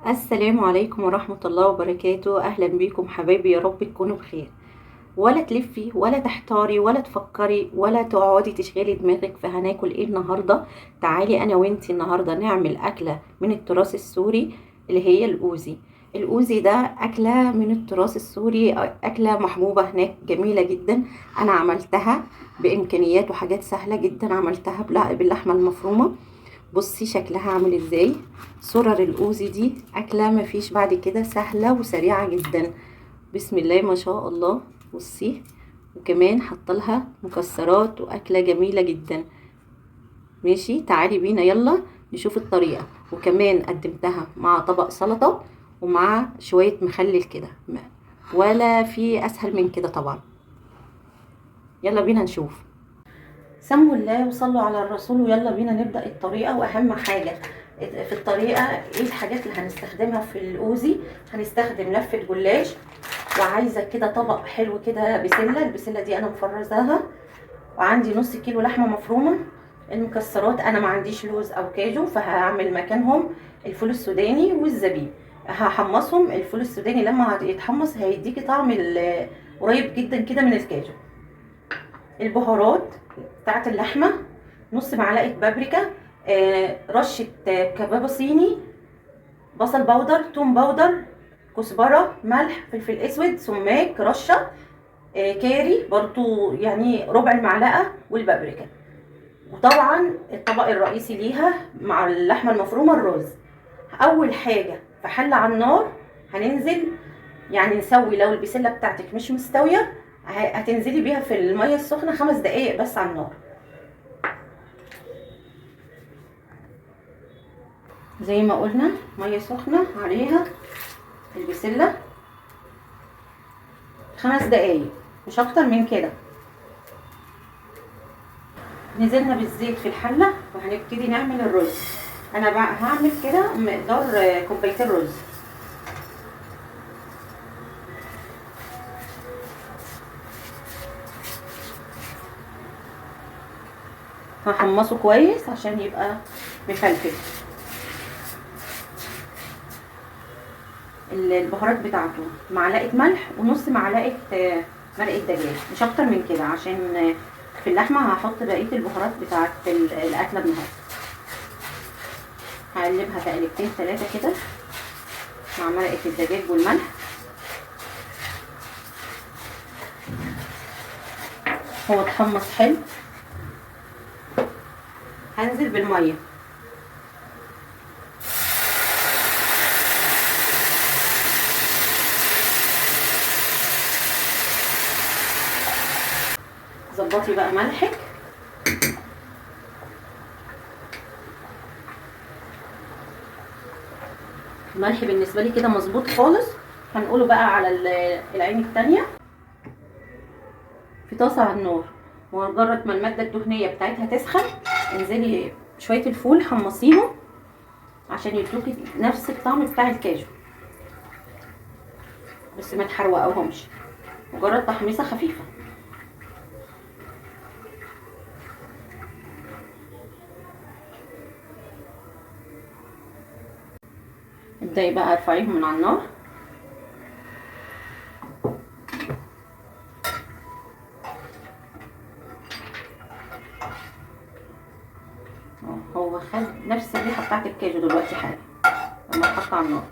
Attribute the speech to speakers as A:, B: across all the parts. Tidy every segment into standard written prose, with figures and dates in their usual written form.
A: السلام عليكم ورحمة الله وبركاته. أهلا بيكم حبايبي، يا رب تكونوا بخير. ولا تلفي ولا تحتاري ولا تفكري ولا تقعدي تشغلي دماغك في هناكل ايه النهاردة. تعالي أنا وانتي النهاردة نعمل أكلة من التراث السوري اللي هي الأوزي. الأوزي ده أكلة من التراث السوري، أكلة محبوبة هناك، جميلة جدا. أنا عملتها بإمكانيات وحاجات سهلة جدا، عملتها باللحمة المفرومة. بصي شكلها عامل ازاي. صرر الأوزي دي أكلة مفيش بعد كده، سهلة وسريعة جدا. بسم الله ما شاء الله. بصي، وكمان حطلها مكسرات وأكلة جميلة جدا. ماشي، تعالي بينا يلا نشوف الطريقة. وكمان قدمتها مع طبق سلطة ومع شوية مخلل كده، ولا في أسهل من كده طبعا. يلا بينا نشوف. سموا الله وصلوا على الرسول، ويلا بينا نبدأ الطريقة. وأهم حاجة في الطريقة ايه الحاجات اللي هنستخدمها في الأوزي؟ هنستخدم لفة جلاش، وعايزة كده طبق حلو كده بسلة، البسلة دي أنا مفرزاها، وعندي نص كيلو لحمة مفرومة. المكسرات أنا ما عنديش لوز أو كاجو، فهعمل مكانهم الفول السوداني والزبيب. هحمصهم. الفول السوداني لما يتحمص هيديكي طعم قريب جدا كده من الكاجو. البهارات بتاعت اللحمة، نص معلقة بابريكا، رشة كبابة صيني، بصل بودر، توم بودر، كزبرة، ملح، فلفل اسود، سماق، رشة، كاري برضو يعني ربع المعلقة، والبابريكا. وطبعا الطبق الرئيسي ليها مع اللحمة المفرومة الرز. اول حاجة في حلة على النار هننزل يعني نسوي. لو البسلة بتاعتك مش مستوية هتنزلي بيها في المية السخنة 5 دقايق بس على النار. زي ما قلنا مية سخنة عليها البسلة 5 دقايق مش اكتر من كده. نزلنا بالزيت في الحلة وهنبتدي نعمل الرز. انا بقى هعمل كده مقدار كوبايتين رز. هحمصه كويس عشان يبقى مفلفل. البهارات بتاعته معلقة ملح ونص معلقة مرقة دجاج، مش اكتر من كده، عشان في اللحمة هحط بقية البهارات بتاعت الأكلة النهاردة. هقلبها تقلبتين 3 كده مع مرقة الدجاج والملح. هو اتحمص حلو. هنزل بالمية. ظبطي بقى ملحك. الملح بالنسبة لي كده مظبوط خالص. هنقوله بقى على العين التانية. في طاسة على النار، ومجرد ما المادة الدهنية بتاعتها تسخن انزلي شوية الفول حمصيهم عشان يدوكي نفس الطعم بتاع الكاجو، بس ما تحرقوهمش، مجرد تحميصة خفيفة. ابدأي بقى ارفعيهم من على النار. هو خد نفس الريحة بتاعت الكاجو دلوقتي حالا لما اتحط على النار.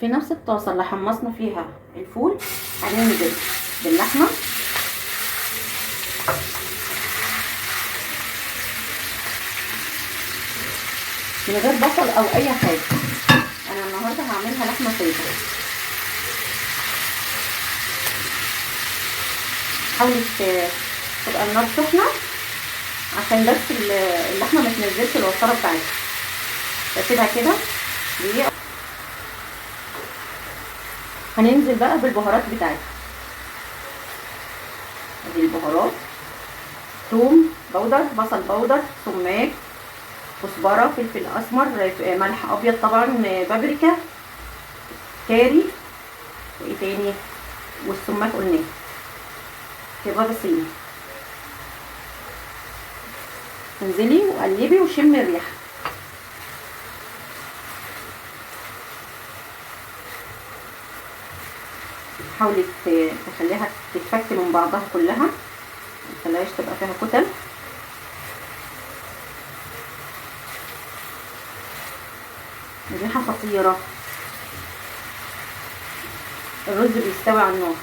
A: في نفس الطاسه اللي حمصنا فيها الفول هننزل باللحمه. من غير بصل او اي حاجة، انا النهارده هعملها لحمه ساده. حاولي تبقى النار سخنة عشان بس اللحمة ما تنزلش الوصاره بتاعتها. بسيبها كده دقيقة. هننزل بقى بالبهارات بتاعتها. ادي البهارات: توم بودر، بصل بودر، سماق، كزبره، فلفل اسمر، ملح ابيض طبعا، بابريكا، كاري، وايه تاني، والسماق قلناه، كباب صيني. انزلي وقلبي وشمي الريحة. حاولي تخليها تتفك من بعضها كلها، ما تخليهاش تبقى فيها كتل. الريحة خطيرة. الرز بيستوي على النار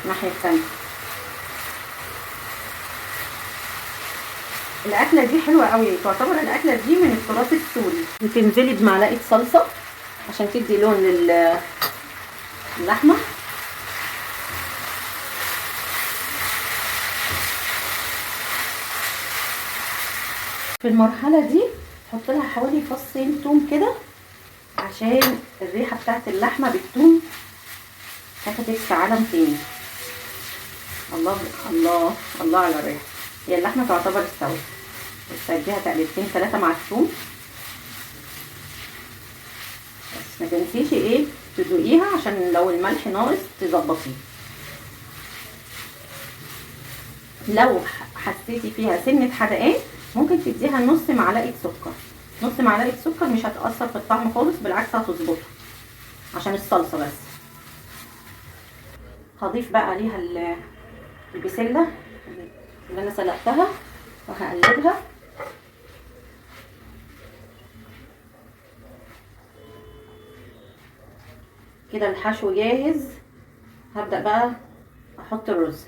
A: الناحية الثانية. الاكلة دي حلوة قوي، تعتبر الاكلة دي من التراث السوري. وتنزلي بمعلقه صلصه عشان تدي لون للحمه. في المرحلة دي حط لها حوالي فصين توم كده عشان الريحة بتاعت اللحمة بالثوم تاخدك في عالم تاني. الله الله الله على الريحة. هي اللحمة تعتبر استوت، بس اديها تقلبتين ثلاثة مع الثوم. بس ما تنسيش ايه تدوقيها عشان لو الملح ناقص تظبطيه. لو حسيتي فيها سنة حدقان ممكن تديها نص معلقه سكر. نص معلقه سكر مش هتأثر في الطعم خالص، بالعكس هتظبطها عشان الصلصه بس. هضيف بقى عليها البسله اللي انا سلقتها وهقلبها. كده الحشو جاهز. هبدأ بقى احط الرز،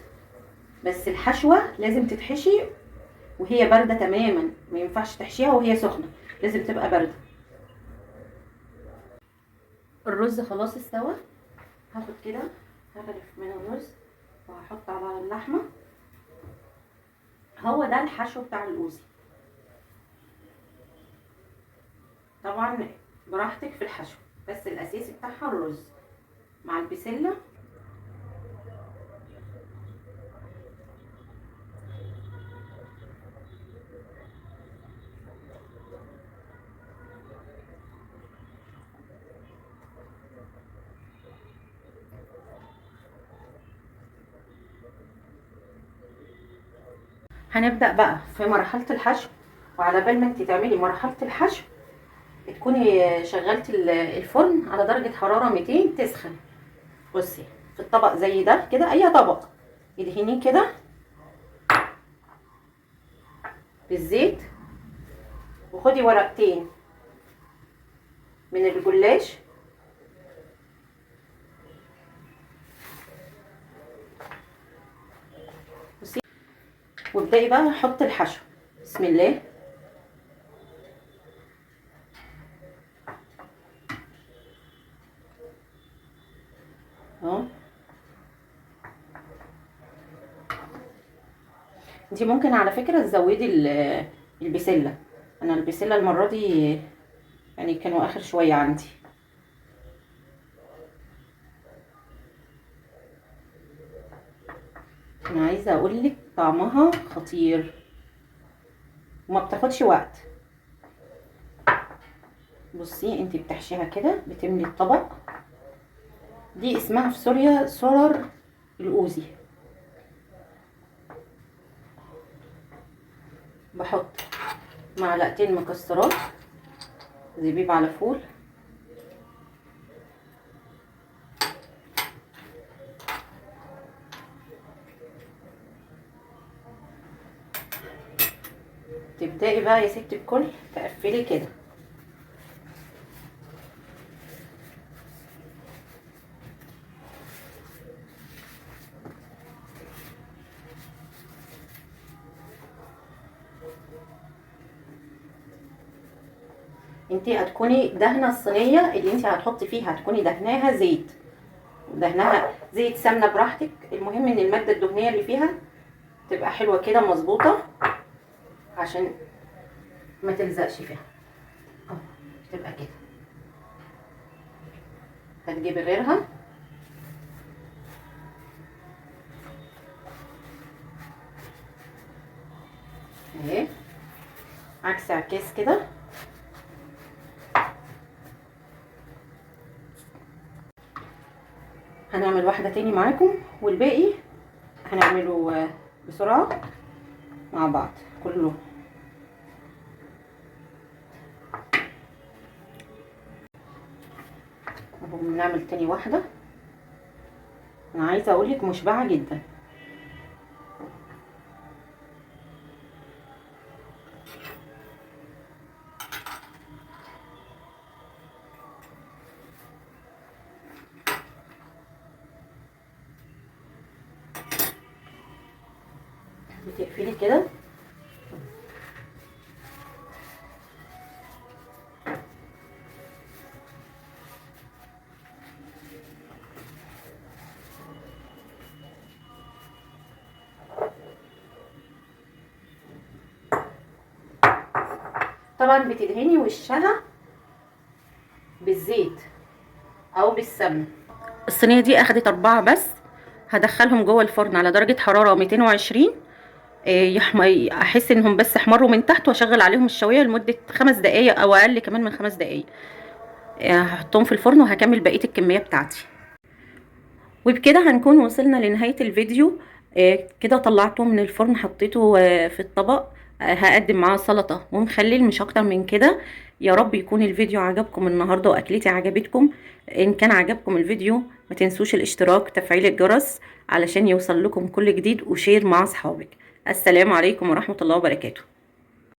A: بس الحشوة لازم تتحشي وهي باردة تماما، ما ينفعش تحشيها وهي سخنة، لازم تبقى باردة. الرز خلاص استوى. هاخد كده هغرف من الرز وهحط على اللحمة. هو ده الحشو بتاع الأوزي. طبعا براحتك في الحشو، بس الاساسي بتاعها الرز مع البسله. هنبدأ بقى في مرحلة الحشو، وعلى بال ما انت تعملي مرحلة الحشو تكوني شغلتي الفرن على درجة حرارة 200 تسخن. بصي في الطبق زي ده كده، اي طبق ادهنيه كده بالزيت، وخدي ورقتين من الجلاش بصي، وابدأي بقى حطي الحشو. بسم الله. اهو انتي ممكن على فكرة تزودي البسلة. انا البسلة المرة دي يعني كانوا اخر شوية عندي. انا عايزة اقولك طعمها خطير وما بتاخدش وقت. بصي انتي بتحشيها كده، بتملي الطبق. دي اسمها في سوريا سرر الأوزي. بحط معلقتين مكسرات، زبيب على فول، تبدأي بقى يا ستي الكل تقفلي كده. انتي هتكوني دهنه الصينية اللي انتي هتحطي فيها، هتكوني دهناها زيت، دهناها زيت سمنه براحتك. المهم ان المادة الدهنية اللي فيها تبقى حلوة كده مظبوطة عشان ما تلزقش فيها. اهو بتبقى كده. هتجيبي غيرها. اهي عكس عكاس كده. هنعمل واحدة تاني معاكم، والباقي هنعمله بسرعة مع بعض كله. اهو بنعمل تاني واحدة. انا عايزه اقولك مشبعة جدا. بتقفلي كده. طبعا بتدهني وشها بالزيت او بالسمن. الصينية دي اخدت 4 بس، هدخلهم جوه الفرن على درجه حرارة 220، احس انهم بس احمروا من تحت، واشغل عليهم الشوايه لمدة 5 دقايق او اقل كمان من 5 دقايق. هحطهم في الفرن وهكمل بقية الكمية بتاعتي. وبكده هنكون وصلنا لنهاية الفيديو. كده طلعته من الفرن، حطيته في الطبق. هقدم معاه سلطة ومخلل، مش اكتر من كده. يا رب يكون الفيديو عجبكم النهارده واكلتي عجبتكم. ان كان عجبكم الفيديو ما تنسوش الاشتراك، تفعيل الجرس علشان يوصل لكم كل جديد، وشير مع اصحابك. السلام عليكم ورحمة الله وبركاته.